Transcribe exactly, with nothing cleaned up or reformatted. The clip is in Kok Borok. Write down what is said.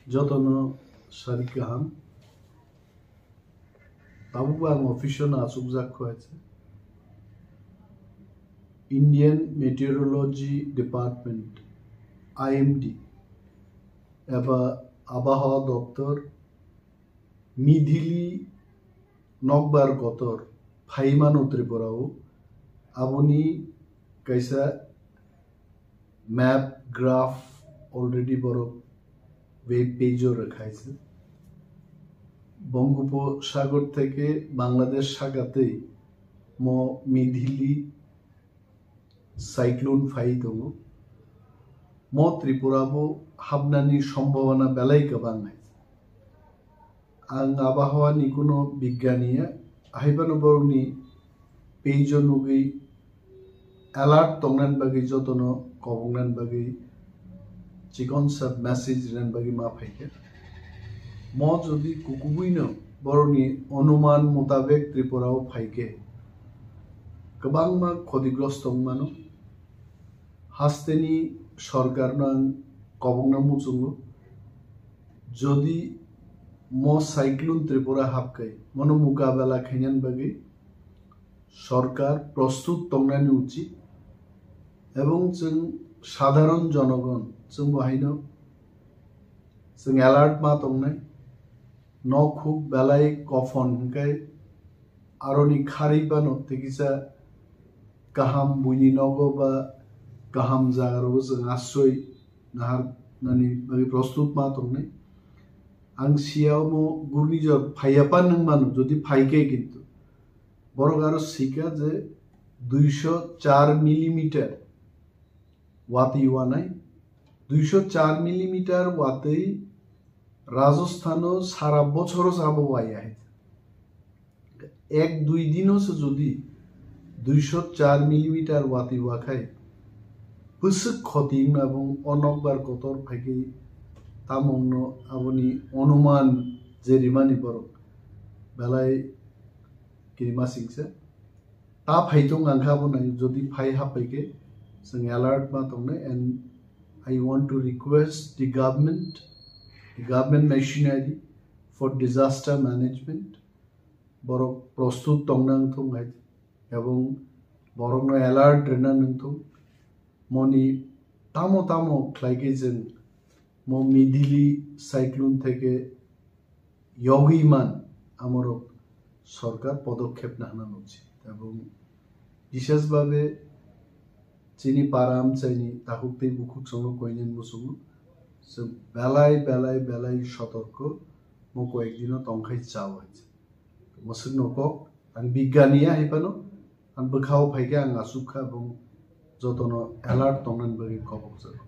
Jotono sarik kaham. Tabukbo ang official no achukjak kho hai se. Indian Meteorology Department, I M D, eba Abahawa Doptor, Midhili nokbar kotor phaimano Tripura o, aboni kaisa map, graph already borok web page o rwkhaise. Bongopo Sagor theke Bangladesh sakatwi mo Midhili cyclone phai tongo. Mo Tripura bo habnani sombhabona belai kwbang hai. Ang abahawani kuno bigyani ya, ahai phano borokni page o nugwi alert tongnani bagwi, jotono koboknani bagwi chikonsa message rinani bagwi ma phaikha. Mo jodi kukubuino borokni onuman mutabek Tripura o phaikhe, kwbangma khodigrosto wngmano. Hasteni sorkarno ang kobokna muchungo, jodi mo cyclone Tripura hapkai, mono mukabela khainani bagwi sorkar prostut tongnani uchit, ebong chwng sadharon jonogon chwngbo haino chwng alert ma tongnai. Nok huk belai kophon hwnkhe aroni kharwi phano tei kisa kaham buini nogo ba kaham jaga rogo chwng asroi naharnani bagwi prostut ma tongnai. Ang siya omo gurnijor phaiya pan nung mano, jodi phaikhe kintu borok aro sikha je duisho char millimeter watwi wanai, duisho char millimeter watwi Rajasthan o sara bochoro sabo waya hai. Ek dui dino se jodi duisho char millimeter watwi wakhai, bwswk khoti wngna bung o nokbar kotor phaikhe tamongno aboni onuman je rimani borok belai kirima singsa. Ta phai tong ang kha bo nai, jodi phai haphaikhe chwng alert ma tongnai, and I want to request the government, the government machinery for disaster management, borok prostut tongna wngthung hai, ebong borokno alert rwna wngthung. Moni tamo tamo khlaikhe chwng mo Midhili cyclone theke yogwi man, amorok sorkar podokhep nahna uchi. Ebong bishes babe chini para amchaini takhuk tei bukhuk songo koinani muchungo chwng belai belai belai sotorko mo koyek dino tongkhai chao hai. Mwswkno kok ang bigyani ya hai phano ang bwkhao phaikhe ang asuk kha, ebong jotono alert tongnani bagwi kobokjago.